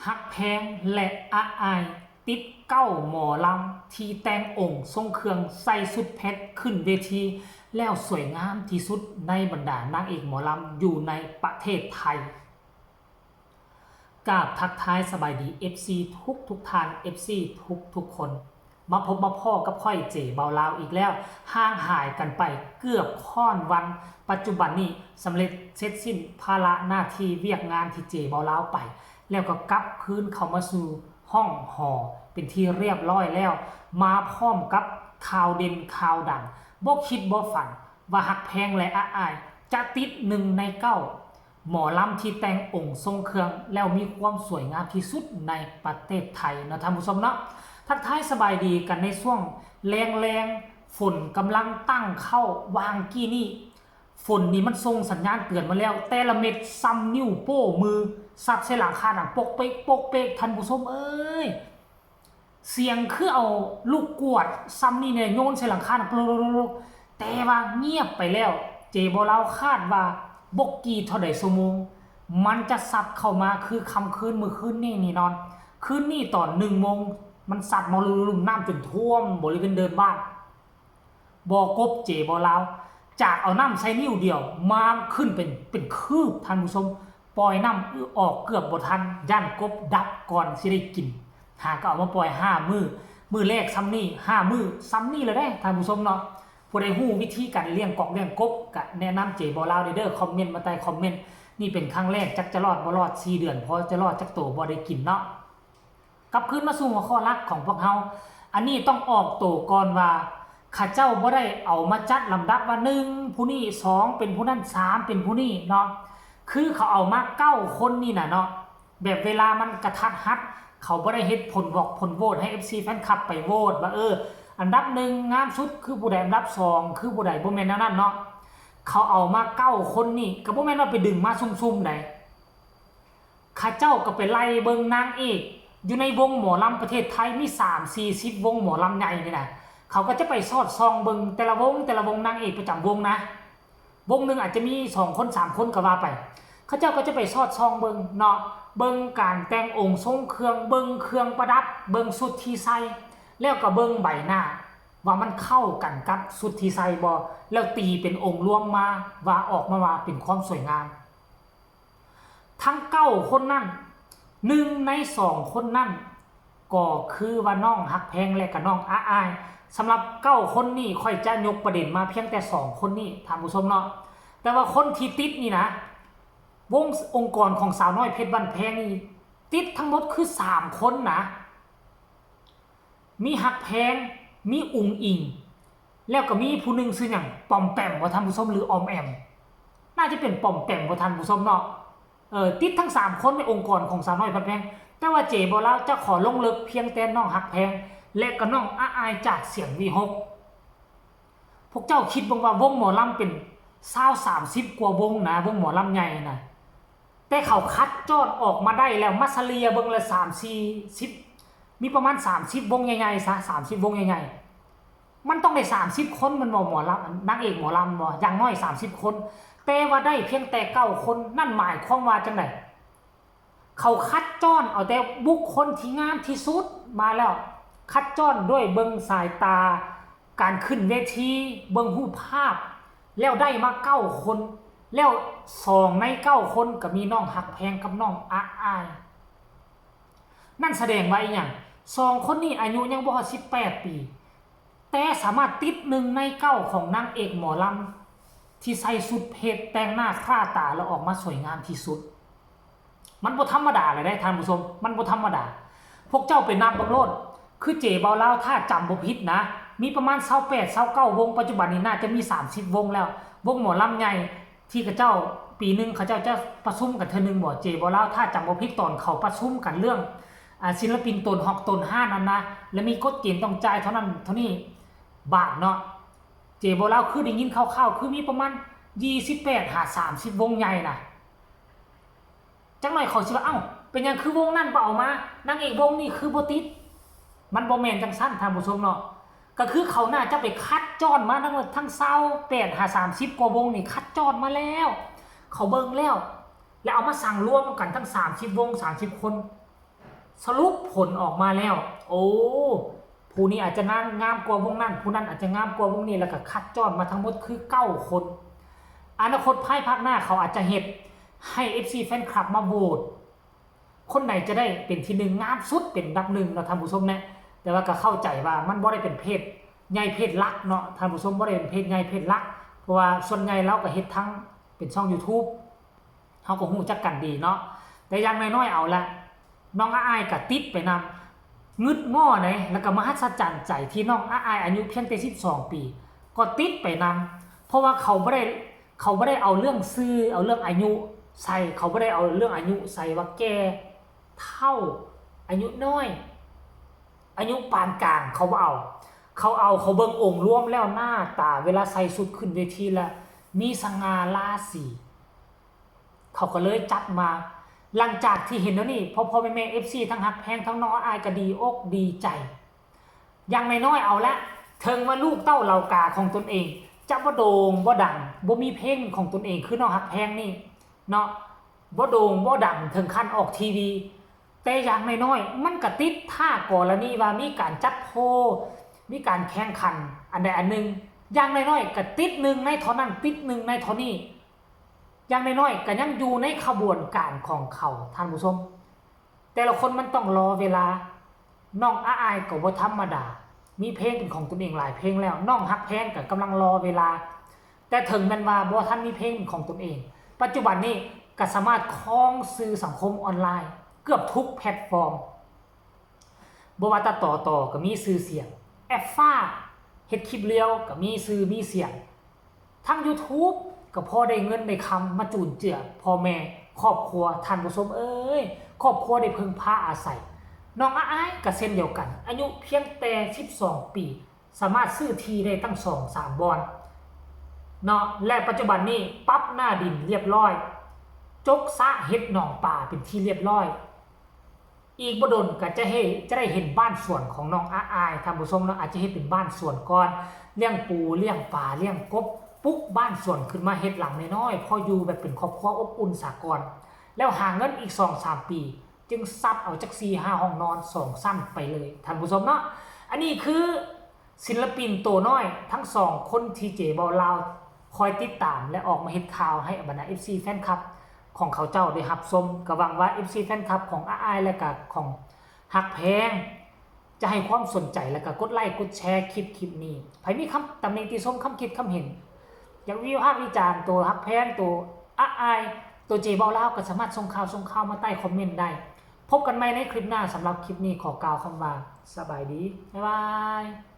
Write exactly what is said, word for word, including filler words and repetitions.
ฮักแพงและอะอาย ติดเก้าหมอลำที่แต่งองค์ทรงเครื่องใส่ชุดเพชรขึ้นเวที แล้วสวยงามที่สุดในบรรดานางเอกหมอลำอยู่ในประเทศไทย กราบทักทายสบายดี เอฟซี ทุกทุกท่าน เอฟซี ทุกทุกคน มาพบมาพ้อกับข้อยเจเบาลาวอีกแล้ว ห่างหายกันไปเกือบค่อนวัน ปัจจุบันนี้สำเร็จเสร็จสิ้นภาระหน้าที่เวียกงานที่เจเบาลาวไป แล้วก็กลับคืนเข้ามาสู่ห้องหอเป็นที่เรียบร้อยแล้ว มาพร้อมกับข่าวเด่นข่าวดัง บ่คิดบ่ฝันว่าฮักแพงและอะอาย จะติดหนึ่งในเก้าหมอลำที่แต่งองค์ทรงเครื่อง แล้วมีความสวยงามที่สุดในประเทศไทยเนาะท่านผู้ชมเนาะ ทักทายสบายดีกันในช่วงแลงๆ ฝนกำลังตั้งเข้า วางกี้นี่ ฝนนี่มันส่งสัญญาณเตือนมาแล้ว แต่ละเม็ดส่ำนิ้วโป้มือ สัดใส่หลังคาดังปกเป๊กปกเป๊ก ท่านผู้ชมเอ้ย เสียงคือเอาลูกกวดส่ำนี่เนี่ยโยนใส่หลังคาดังปลุกๆๆๆ แต่ว่าเงียบไปแล้ว เจเบาลาวคาดว่าบ่กี่เท่าใดชั่วโมง มันจะสัดเข้ามาคือค่ำคืนมื้อคืนนี้นี่นอน คืนนี้ตอนหนึ่งโมง มันสัดมาลุ่มๆ น้ำจนท่วมบริเวณเดินบ้าน บ่อกบเจเบาลาว จากเอาน้ำใส่นิ้วเดียว มาขึ้นเป็นเป็นคืบ ท่านผู้ชม ปล่อยน้ำออกเกือบบ่ทัน ย่านกบดับก่อนสิได้กิน หาก็เอามาปล่อยห้ามื้อ มื้อแรกส่ำนี่ ห้ามื้อส่ำนี่เลยเด้ ท่านผู้ชมเนาะ ผู้ใดฮู้วิธีการเลี้ยงกอกเลี้ยงกบ ก็แนะนำเจเบาลาวเด้อ คอมเมนต์มาใต้คอมเมนต์ นี่เป็นครั้งแรก จักจะรอดบ่รอด สี่เดือน พอจะรอดจักโตบ่ได้กินเนาะ กลับคืนมาสู่หัวข้อหลักของพวกเฮา อันนี้ต้องออกโตก่อนว่า เขาเจ้าบ่ได้เอามาจัดลำดับว่า หนึ่ง ผู้นี้ สอง เป็นผู้นั้น สาม เป็นผู้นี้เนาะ คือเขาเอามาเก้าคนนี่น่ะเนาะ แบบเวลามันกระทัดฮัด เขาบ่ได้เฮ็ดผลบอกผลโหวตให้ เอฟซี แฟนคลับไปโหวตว่า เออ อันดับหนึ่งงามสุดคือผู้ใด อันดับสองคือผู้ใด บ่แม่นแนวนั้นเนาะ เขาเอามาเก้าคนนี่ ก็บ่แม่นว่าไปดึงมาซุ่มๆ ใด เขาเจ้าก็ไปไล่เบิ่งนางเอก อยู่ในวงหมอลำประเทศไทยมีสามสี่สิบวงหมอลำใหญ่นี่นะ เขาก็จะไปสอดส่องเบิ่งแต่ละวง แต่ละวงนางเอกประจำวงนะ วงหนึ่งอาจจะมีสองคนสามคนก็ว่าไป เขาเจ้าก็จะไปสอดส่องเบิ่งเนาะ เบิ่งการแต่งองค์ทรงเครื่อง เบิ่งเครื่องประดับ เบิ่งชุดที่ใส่ แล้วก็เบิ่งใบหน้า ว่ามันเข้ากันกับชุดที่ใส่บ่ แล้วตีเป็นองค์รวมมาว่าออกมาว่าเป็นความสวยงาม ทั้งเก้าคนนั้น หนึ่งในสองคนนั้น ก็คือว่าน้องฮักแพงและก็น้องอะอาย สำหรับเก้าคนนี้ข้อยจะยกประเด็นมาเพียงแต่สองคนนี้ ท่านผู้ชมเนาะ แต่ว่าคนที่ติดนี่นะ วงองค์กรของสาวน้อยเพชรบ้านแพงนี่ ติดทั้งหมดคือสามคนนะ มีฮักแพง มีอุ๋งอิ๋ง แล้วก็มีผู้หนึ่งชื่อหยัง ปอมแปมบ่ท่านผู้ชม หรือออมแอม น่าจะเป็นปอมแปมบ่ท่านผู้ชมเนาะ เออ ติดทั้งสามคนในองค์กรของสาวน้อยเพชรบ้านแพง แต่ว่าเจเบาลาวจะขอลงลึกเพียงแต่น้องฮักแพง และก็น้องอะอายจากเสียงวีหก พวกเจ้าคิดเบิ่งว่าวงหมอลำเป็นซาวสามสิบกว่าวงนะ วงหมอลำใหญ่นะ แต่เขาคัดจอดออกมาได้แล้ว มาเฉลี่ยเบิ่งละสามสี่สิบ มีประมาณสามสิบวงใหญ่ๆ ซะ สามสิบวงใหญ่ๆ มันต้องได้สามสิบคน มันบ่หมอลำ นางเอกหมอลำบ่ อย่างน้อยสามสิบคน แต่ว่าได้เพียงแต่เก้าคน นั่นหมายความว่าจังได เขาคัดจอดเอาแต่บุคคลที่งามที่สุดมาแล้ว คัดจอดด้วยเบิ่งสายตา การขึ้นเวที เบิ่งรูปภาพ แล้วได้มาเก้าคน แล้วสองในเก้าคนก็มีน้องฮักแพงกับน้องอะอาย นั่นแสดงว่าอีหยัง สองคนนี้อายุยังบ่ฮอดสิบแปดปี แต่สามารถติดหนึ่งในเก้าของนางเอกหมอลำที่ใส่ชุดเพชรแต่งหน้าคร่าตาแล้วออกมาสวยงามที่สุด มันบ่ธรรมดาเลยเด้ท่านผู้ชม มันบ่ธรรมดา พวกเจ้าไปนับเบิ่งโลด คือเจเบาลาวถ้าจำบ่ผิดนะ มีประมาณซาวแปด ซาวเก้าวง ปัจจุบันนี้น่าจะมีสามสิบวงแล้ว วงหมอลำใหญ่ที่เขาเจ้าปีหนึ่งเขาเจ้าจะประชุมกันเทื่อหนึ่งบ่ เจเบาลาวถ้าจำบ่ผิดตอนเขาประชุมกันเรื่อง อ่า ศิลปินตนฮอกตนห้านั้นนะ และมีกฎเกณฑ์ต้องจ่ายเท่านั้นเท่านี้บาทเนาะ เจเบาลาวคือได้ยินคร่าวๆ คือมีประมาณยี่สิบแปดหาสามสิบวงใหญ่นะ จักหน่อยเขาสิว่า เอ้า เป็นหยังคือวงนั้นบ่เอามา นางเอกวงนี้คือบ่ติด มันบ่แม่นจังซั่นท่านผู้ชมเนาะ ก็คือเขาน่าจะไปคัดจอดมาทั้งหมดทั้งซาวแปดหาสามสิบกว่าวงนี่คัดจอดมาแล้ว เขาเบิ่งแล้ว แล้วเอามาสั่งรวมกันทั้งสามสิบวง สามสิบคน สรุปผลออกมาแล้ว โอ้ ผู้นี้อาจจะงามงามกว่าวงนั้น ผู้นั้นอาจจะงามกว่าวงนี้ แล้วก็คัดจอนมาทั้งหมดคือเก้าคน อนาคตภายภาคหน้าเขาอาจจะเฮ็ดให้ เอฟซี แฟนคลับมาโหวต คนไหนจะได้เป็นที่หนึ่งงามสุดเป็นอันดับหนึ่งเนาะท่านผู้ชมเนี่ย แต่ว่าก็เข้าใจว่ามันบ่ได้เป็นเพจใหญ่เพจหลักเนาะท่านผู้ชม บ่ได้เป็นเพจใหญ่เพจหลัก เพราะว่าส่วนใหญ่เราก็เฮ็ดทั้งเป็นช่อง YouTube เฮาก็ฮู้จักกันดีเนาะ แต่อย่างน้อยๆเอาละ น้องอาอายก็ติดไปนำ งึดง้อไหน แล้วก็มหัศจรรย์ใจที่น้องอาอายอายุเพียงแต่สิบสองปี ก็ติดไปนำ เพราะว่าเขาบ่ได้ เขาบ่ได้เอาเรื่องชื่อ เอาเรื่องอายุใส่ เขาบ่ได้เอาเรื่องอายุใส่ว่าแก่ เฒ่า อายุน้อย อายุปานกลาง เขาบ่เอา เขาเอา เขาเบิ่งองค์รวมแล้วหน้าตา เวลาใส่ชุดขึ้นเวทีแล้ว มีสง่าราศี เขาก็เลยจัดมา หลังจากที่เห็นแล้วนี่ พ่อๆ แม่ๆ เอฟซี ทั้งฮักแพงทั้งน้องอาอายก็ดีอกดีใจ อย่างน้อยๆเอาละ เถิงว่าลูกเต้าเหล่ากาของตนเอง จะบ่โด่งบ่ดัง บ่มีเพลงของตนเองคือน้องฮักแพงนี่เนาะ บ่โด่งบ่ดังถึงขั้นออกทีวี แต่อย่างน้อยๆมันก็ติด ถ้ากรณีว่ามีการจัดโพล มีการแข่งขันอันใดอันหนึ่ง อย่างน้อยๆก็ติดหนึ่งในเท่านั้น ติดหนึ่งในเท่านี้ อย่างน้อยๆก็ยังอยู่ในขบวนการของเขา ท่านผู้ชม แต่ละคนมันต้องรอเวลา น้องอาอายก็บ่ธรรมดา มีเพลงเป็นของตนเองหลายเพลงแล้ว น้องฮักแพงก็กำลังรอเวลา แต่ถึงแม้นว่าบ่ทันมีเพลงเป็นของตนเอง ปัจจุบันนี้ก็สามารถครองสื่อสังคมออนไลน์ เกือบทุกแพลตฟอร์ม บ่ว่าตัดต่อต่อก็มีชื่อเสียง แอปฟ้า เฮ็ดคลิปเรียลก็มีชื่อมีเสียง ทั้ง YouTube ก็พอได้เงินได้คำมาจุนเจือพ่อแม่ครอบครัว ท่านผู้ชมเอ้ย ครอบครัวได้พึ่งพาอาศัย น้องอาอายก็เช่นเดียวกัน อายุเพียงแต่สิบสองปี สามารถซื้อที่ได้ตั้งสองสามบ่อนเนาะ และปัจจุบันนี้ปรับหน้าดินเรียบร้อย จกสระเฮ็ดหนองปลาเป็นที่เรียบร้อย อีกบ่ดนก็จะเฮ็ด จะได้เห็นบ้านสวนของน้องอาอาย ท่านผู้ชมเนาะ อาจจะเฮ็ดเป็นบ้านสวนก่อน เลี้ยงปู เลี้ยงปลา เลี้ยงกบ ปลูกบ้านสวนขึ้นมาเฮ็ดหลังน้อยๆ พออยู่แบบเป็นครอบครัวอบอุ่นสากล แล้วหาเงินอีกสองสามปี จึงซัดเอาจักสี่ห้าห้องนอนสองชั้นไปเลย ท่านผู้ชมเนาะ อันนี้คือศิลปินตัวน้อยทั้งสองคนที่เจเบาลาวคอยติดตามและออกมาเฮ็ดข่าวให้บรรดา เอฟซี แฟนคลับของเขาเจ้าได้รับชม ก็หวังว่า เอฟซี แฟนคลับของอาอายและก็ของฮักแพง จะให้ความสนใจแล้วก็กดไลค์กดแชร์คลิปคลิปนี้ ใผมีคำตำหนิติชมคำคิดคำเห็น อยากวิพากษ์วิจารณ์ตัวฮักแพง ตัวอาอาย ตัวเจเบาลาวก็สามารถส่งข่าวส่งข่าวมาใต้คอมเมนต์ได้ พบกันใหม่ในคลิปหน้า สำหรับคลิปนี้ขอกล่าวคำว่าสบายดี บ๊ายบาย